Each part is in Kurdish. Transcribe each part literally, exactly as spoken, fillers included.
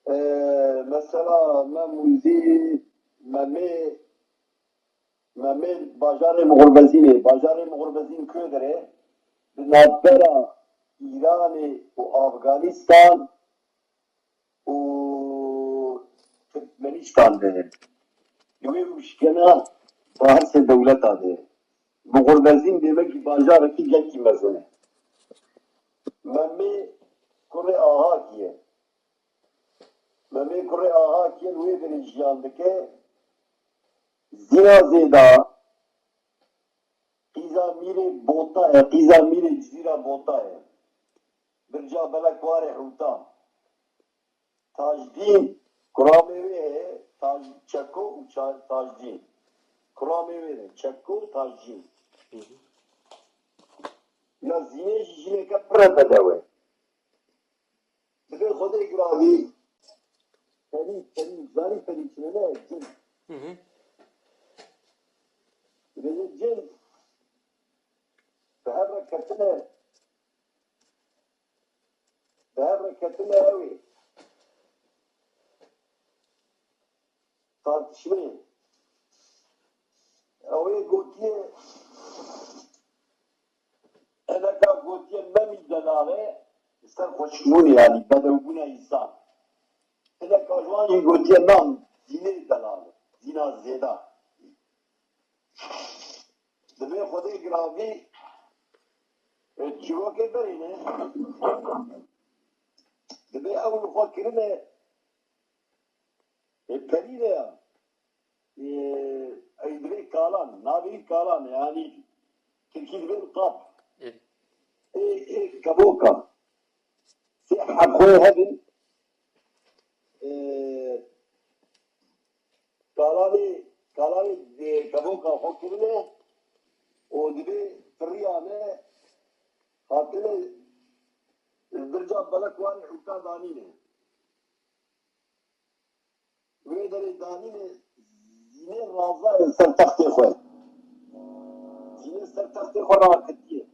Ee, mesela Mem Wîzî, Memê, Memê bajarê Muxurbezînê, bajarê Muxurbezîn Koderê, di navbera Îranê û Afganîstan û Tirkmenîstan de ye. Li wê rûşkena bahirsê dewleta de ye. Muxurbezîn demekî bajarekî gelkî mezin e. Memê kurê Ahakî ye. Memê kurê Ahakî li wê derê jiyan dike. Zîna Zêda qîza Mîrê Bota ye, qîza Mîrê Cizîra Bota ye. Birca Belek Warê Hûta. Tajdîn, kuramê wê heye, Taj-, Çeko û Ça-, Tajdîn. Kuramê wê ne, Çeko û Tajdîn. Ya Zînê jî jineke pir e bedew e. Divê Xwedê giravî. Perî, perî, zanî perî çi ne? Cin. Hı hı. Divê cin. Bi hev re ketine. Bi hev re ketine ew ê. Tartişmê. Ew ê gotiye, eneka gotiye Memî delal e, li ser xweşbûnê, yanî bedewbûna însan. Eneka ji wan jî gotiye nan, Zînê delal e, Zîna Zêda. Divê Xwedê giravî, e, çîrokê berîne. Divê ew li xwe kirine, e, perî de ya. E, ey divê kalan, navê wî kalan e, yanî tirkî divê kap. Ê. Ê, ê, kevoka. Sê heb xwe hebin, e, kalanê, kalanê, e, kevoka xwe kirine û divê firiyane hatine li birca belek warê hûka danîne. Wê derê danîne Zînê razaye ser textê xwe. Zînê ser textê xwe raketiye.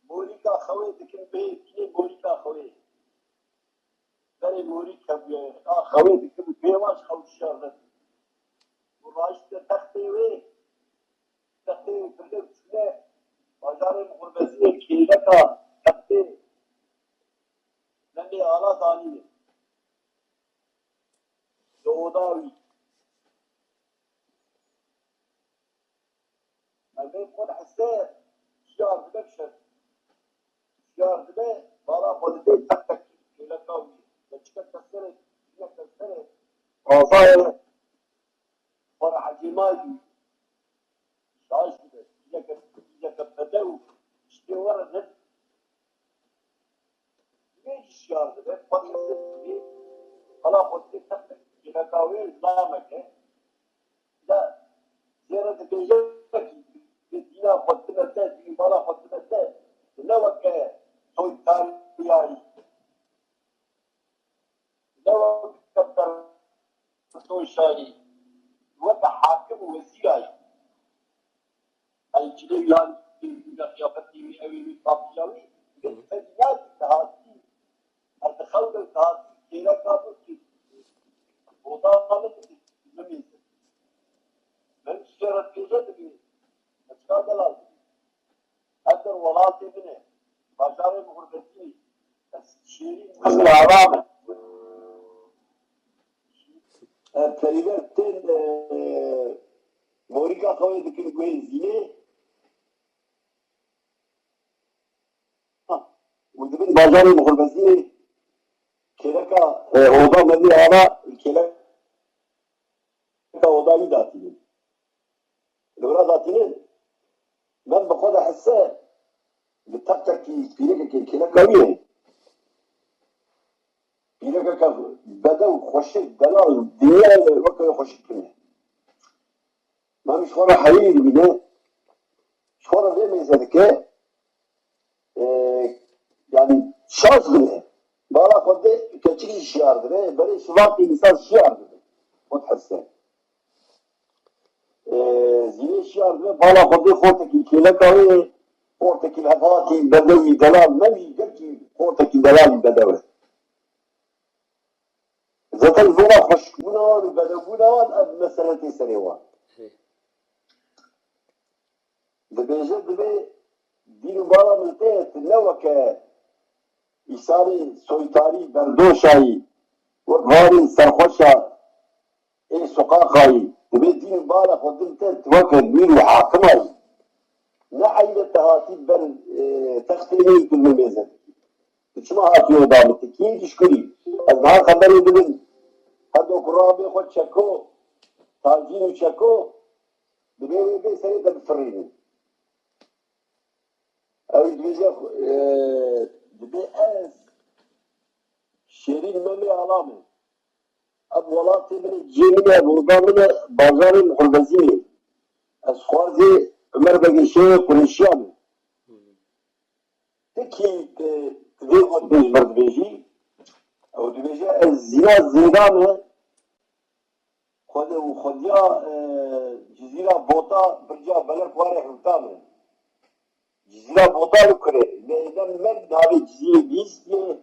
Morîka xewê dikin bê Zînê morîka xewê. Berê morîk hebûye. A xewê dikin pêvaş xew şer nebû. Û raştine textê wê. Textê wê kirine û çûne bajarê Muxurbezînê kêleka textê Memê Ala danîne. Li oda wî. Evê xwe dihese şiyar dibe şer. Şiyar dibe, bala xwe didê tek tek kêleka wî. Keçikek kesere, jinek kesere. Razaye. Xwe re hecêmayî. Şaş dibe. Kîleke, kîleke bedew. Tiştê were ne. Divê jî şiyar dibe, xwe dihese divê, bala xwe didê tek tek kêleka wê lamek e. De zêre dibêje kî, dîna xwe dime te, dîn bala xwe dime te, ne weke toy tariyayî. Ne weke pertoşayî, weke hakim û wezîrayî. Ey cilê yan, qiyafetê wî, ew ê wî, papîja wî, Hı hı. Fedî ya dihatî, ez dixewdim dihatî, kêleka min kî, oda min didî, min mêze. Min ji re dibêje dibê, ez çika delal dibî. Ev der welatê min e, bajarê min xurbetî, ez şêrîn, ez ava me. Ev perîver tên, e, morîka xewê dikin guhê Zînê. Ha, û dibin bajarê Muxurbezînê kêleka, e, oda Memî Ala, kêleka oda wî datînin. Li wira datînin, Mem bi xwe de hisse, li teqtekî pîrekekê kêleka wî ye. Pîrekeke bedew, xweşik, delal, dinyayê weke wê xweşik kiriye. Mem ji xwe re heyî dibîne, ji xwe re vê mêze dike, e, yanî şans bide. Bala xwe dê keçikî şiyar dibe, berê şivakî însan şiyar dibe. Xwe dihese. E, Zînê şiyar dibe, bala xwe dê xortekî kêleka wê, xortekî hevatî, bedewî, delal, Memî, gelkî xortekî delalî bedew e. Zaten vêna xweşikbûna wan û bedewbûna wan ev mesele tê serê wan. Dibêje, dibê dîn û bala min tê, tu ne weke îsanê soytarî, berdoşayî, wek vanê serxweşa ê soqaqayî, dibê dîn û bala xwe din te, tu weke mîr û hakimayî. Ne eyb e te hatî ber, e, textê min û tu min mêze dikî. Tu çima hatî oda min? Tu kî yî dişkurî? Ez niha xeberê dibin. Her do ku rabê xwe çeko, tacîn û çeko, dibê wê bê serê te bifirînin. Ew dibêje, e, dibê ez Şêrîn Memê Ala me. Ev welatê min e, ciyê min e, ev oda min e, bajarê Mixulbezînê. Ez xwazê Umer Begê Şêxê Qurêşiya me. Ti kî, ti, ti vê gotinê ji vir dibêjî? Ew dibêje, ez Zîna Zêda me. Xwedê û xwediya, e, Cizîra Bota, Birca Belek warê hewta min. Cizîra Bota li kurê. Ne, ne, ne navê Cizîrê bihîstiye.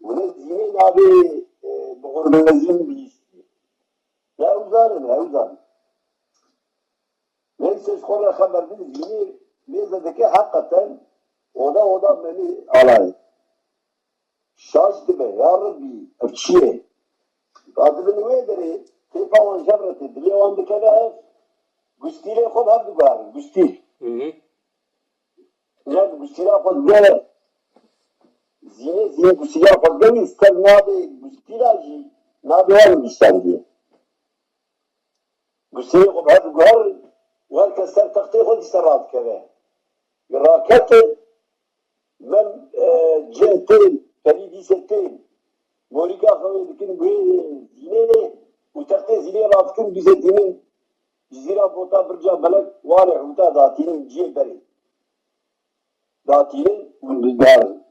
Û ne Zînê navê, e, bi Xurmezîn bihîstiye. Ne ew zanin, ne ew zanin. Neyse, ji xwe re xeber bidin, Zînê mêze dike, heqeten oda oda Memê Alayê. Şaş dibe, ya Rebbî, ev çi ye? Radibin wê derê, kêfa wan jev re tê, dilê wan dikeve hev, gustîlê xwe bi hev diguherin, gustîl. Hı hı. Wan gustîla xwe dide, Zînê, Zînê gustîla xwe dide wî, ser navê gustîla jî, navê wan nivîsandiye. Gustîlê xwe bi hev diguherin û her kes ser textê xwe dîse radikeve. Raketin, Mem, e, cin tên, perî dîse tên. Morîka xwe wê dikin guhê Zînê û textê Zînê radikin, dîse tînin Cizîra Bota, Birca Belek, warê hûta datînin ciyê berê. Datînin û didarin.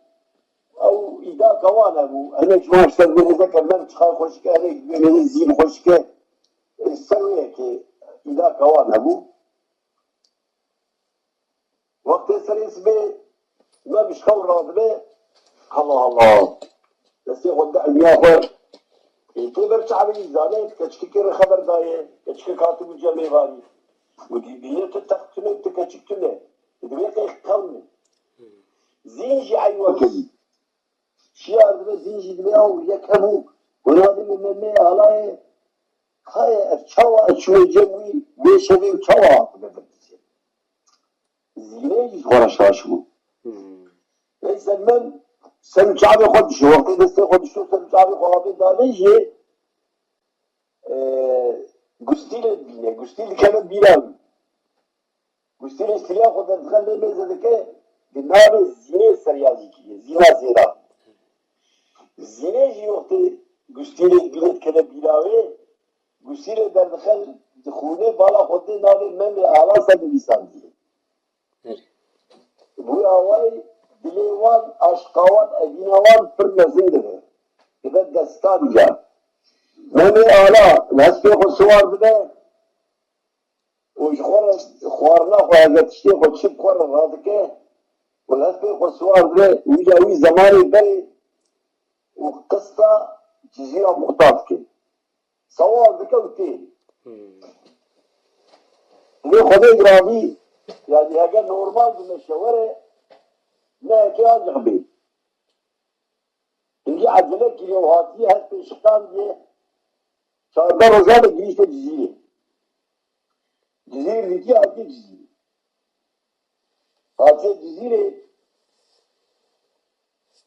Ew îdaka wan hebû. Hinek ji wan ji ser wê nêzeke Mem çiqay xweşik e, hinek ji wê nêzê Zîn xweşik e. E, ser wê yekê îdaka wan hebû. Wextê serê sibê Mem ji xew radibe, Allah Allah. Destê xwe dide ilmiya xwe. Ê, tê ber çavê wî zane, keçikekê re xeber daye. Keçikek hatibû cem mêvanî. Û dî-, dîne tu text tune, tu keçik tune. Tu divê qey qewme. Zîn jî eywek e. Şiyar dibe, Zîn jî dibe, ew yek hebû. Hûna dibê Memê Alayê. Kaye ev çawa ez çûme cem wî, vê şevê û çawa hatime birdizê. Zînê jî ji xwe re şaş bû. Hmm. Neyse, Mem ser û çavê xwe dişo, wextê destê xwe dişo ser û çavê xwe avê dane jê, e, gustîlê dibîne, gustîl dikeve bîra wî. Gustîlê stîliya xwe derdixe lê mêze dike, di navê Zînê seryazî kiriye, Zîna Zêra. Zînê jî wextê gustîlê dibîne dikeve bîra wê, gustîlê derdixe, dixûne, bala xwe dê navê Memê Ala ser nivîsandiye. Her. Bi wî awayî dilê wan, aşqa wan, evîna wan pir mezin dibe. Dibe destaniya. Memê Ala li hespê xwe siwar dibe û ji xwe re xwarina xwe, hevdestiştê xwe çi bi xwe re radike û li hespê xwe siwar dibe, wîca wî zemanê berê û qista Cizîra Muxtar dike. Sewal dike û tê. Hmm. Lê Xwedê giravî, yanî heke normal bi meşe were, ne heke ancaq bê. Hingî ecele kiriye û hatiye hespê şiqandiye, çardeh rojan de gihîşte Cizîrê. Cizîrê dîtiye, hatiye Cizîrê. Hatiye Cizîrê,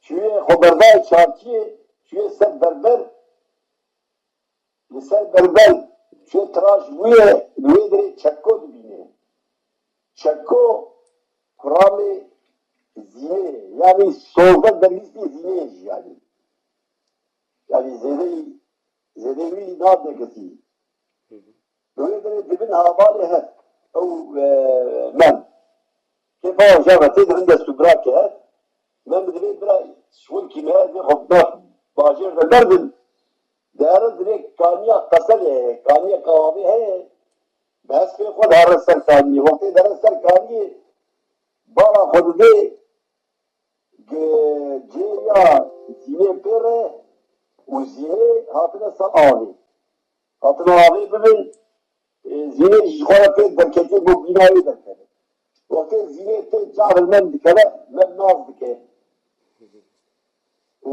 çûye xwe berdayê çarkiyê, çûye ser berber, li ser berber çûye tiraş bûye, li wê derê Çeko dibîne. Çeko kuramê Zînê ye, yanî sozde dervîstê Zînê ye jî yanî. Yanî zêdeyî, zêdeyî wî nadine kesî. Hı hı. Li wê derê dibin havalê hev. Ew, e, Mem. Kêfa wan jî ve tê, dibin dest û birake hev. Mem dibê bira şwilkî me, ez ê xwe nav bajêr de berdim. Dihere divê kaniya qeselê heye, kaniya qawavê heye. Bi hespê xwe dihere ser kaniyê. Wextê dihere ser kaniyê, bala xwe didê, Ge-, cêriya Zînê pê re, û zînê hatine ser avê. Hatine avê bibin, e, zînê ji xwe re pê derketê bo bînayê derkeve. Wextê zînê tê çav li me dikeve, me nas dike. Û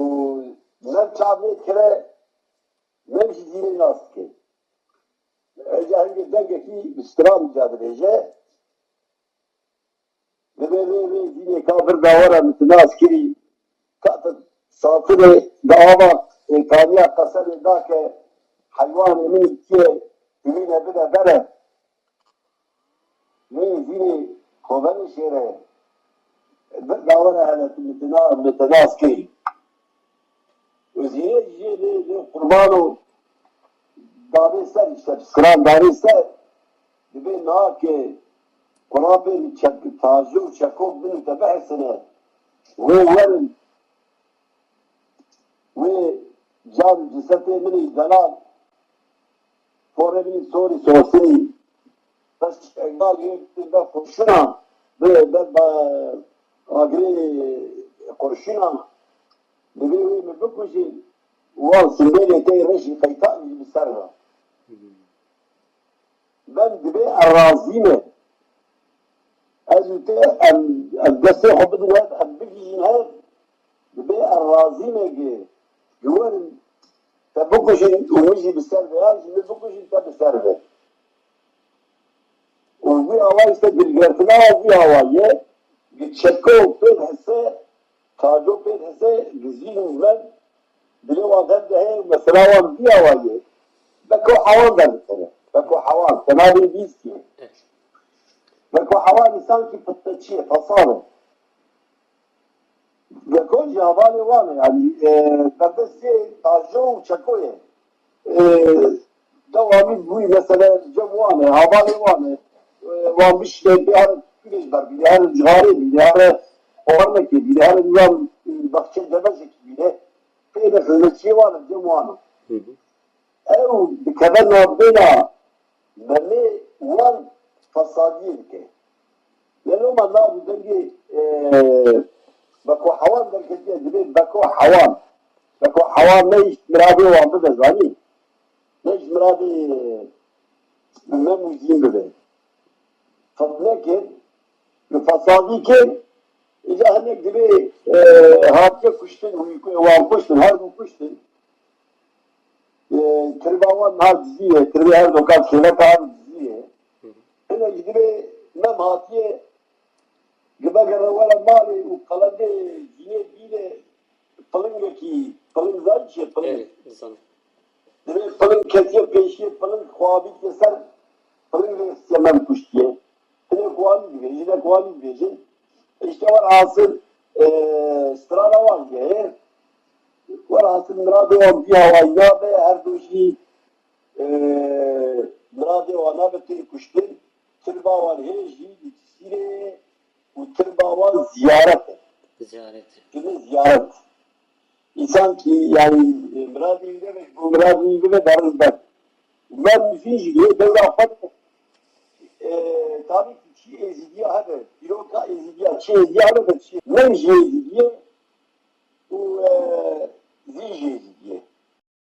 me çav lê dikeve, me jî zînê nas dike. Êca hingê dengekî bi stran ca dibêje. Dibê rê rê zînê ka vir dawara min tu nas kirî. Ka tu safirê di ava, e, kaniya qesenê dake heywanê min îtiye, tu wî ne bide bere. Lê zînê xovene şêre. Vir dawara hele tu min tu na-, min tu nas kirî. Û zînê jê lê, lê qurbano. Davê ser, işte, piskiran davê ser, dibê niha ke qurapên çek-, tajo û çeko bin û te bihesine, wê werin, wê can û cisetê min î delal, porê min î sorî sosinî, bes egal yê bi kurşuna, bi, bi, bi agirê kurşuna, dibê wê min bikujin, wan simbêlê te yê reşî qeytan jî bi ser ve. Ben dibê ez razî me. Ez û te em, em destê xwe bidin hev, em bigihîjin hev. Dibê ez razî me gi, gi werin te bikujin û min jî bi ser ve, yan jî min bikujin te bi ser ve. Û wî awa işte dilgirtina wî awa ye, gi çeko pê hese, taco pê hese, gi zîn û men, dilê wan derdihê, mesela wan vî awa ye. Beko hewan derdikeve. Beko hewan, tenavê bîstî. Beko hewan însan ki fitneçî ye, fesad e. Beko jî hevalê wan e, yanî, e, berdestê taco û çeko ye. E, dewamî bûyî, mesela, cem wan e, hevalê wan e. E, wan bişîne, bê here kulê ji ber bîne, here cixarê bîne, here xormekê bîne, here nizam, e, baxçe cebejekî bîne. Pê de xizmetçiyê wan e, cem wan e. Ew dikeve navbêna memê wan fesadiyê dike. Lê loma nav û dengê, e, Beko Hewan derketiye, dibê Beko Hewan. Beko Hewan ne ji miradê wan bibe zanî. Ne ji miradê, e, Mem û Zîn bibe. Fitne kir, bi fesadî kir, îca hinek dibê, e, hatiye kuştin, wî ku-, wan kuştin, her du kuştin. E, tirba wan niha dizî ye, tirbê her dokan kêleka her dizî ye. Hinek ji dibê Mem hatiye, gi vegere were malê û qelendê zînê bîne pilingekî, piling zanî çi ye, piling. Ê, dizanim. Dibê piling ketiye pêşiyê, piling xwe avîtiye ser, piling rê xistiye Mem kuştiye. Hinek wanî dibêjin, hinek wanî dibêjin. Îşte werhasil, e, strana wan heye. Werhasil miradê wan vî hawayî nabe, her du jî, e, miradê wan nabe tê kuştin. Tirba wan hê jî li Cizîrê ye û tirba wan ziyaret e. Ziyaret. Dibê ziyaret. Însan ki, yani, e, miradê wî nebe, ji bo miradê wî bibe, derin ber. Mem û Zîn jî lê dewra xwe de, e, tabii ki çi Êzidiya hebe, dîroka Êzidiya, çi Êzidiya hebe, çi Mem jî Êzidiye û, e, Zîn jî Êzidiye.